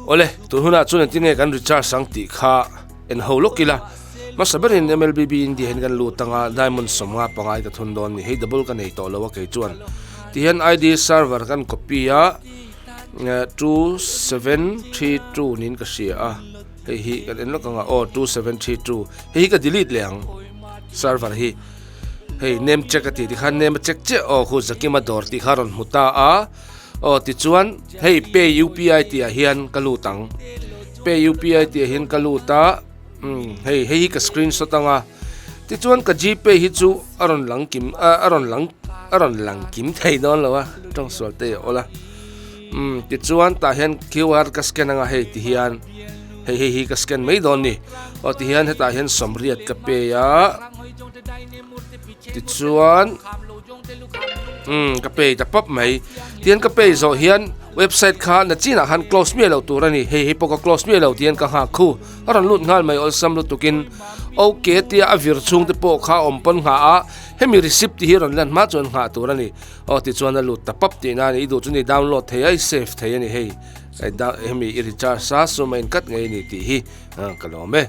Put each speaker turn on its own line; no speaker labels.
Awle, tun hunah chuan engtin nge kan recharge ang tih kha en ho lawk ila. Hmasa berin MLBB India hian kan lut anga diamond 50 pangai ka thun dawn ni. Hei double ka nei tawh lo a kei chuan. Tihian ID server kan copy a, 2732 niin ka hria a. Hei hi kan en lawk anga aw 2732 hei hi ka delete leh ang server hi. Hei name check a tih tikhan name a check chiah aw khu Zakima dawr tih kha a rawn hmu ta a. Aw tichuan hei pay UPI tih ah hian ka lut ang. Pay UPI tih ah hian ka lut a umm hei hei hi ka screenshot anga tichuan ka gpay hi chu a rawn lang kim a rawn lang a rawn lang kim thei dawn lo a tawng sual te a awl a umm tichuan tah hian QR ka scan anga hei ti hian hei hei hi ka scan mai dawn ni aw ti hian hetah hian sawmriat ka pay a tichuan umm ka pay ta pawp mai tihian ka pay zawh hian website kha na chinah khan close miah loh tur a ni hei hei pawh ka close miah lo tihian ka nghak khu a rawn lut nghal mai awlsam lutukin ok tia a vir chhung te pawh kha awm pawn nghah a hemi receipt tih hi rawn lan hma chuan nghah tur a ni aw tichuan a lut ta pawp tihna a ni i duh chu ni download thei a i save thei a ni hei hemi i recharge a sum a inkat ngei a ni tih hi ka lawm e.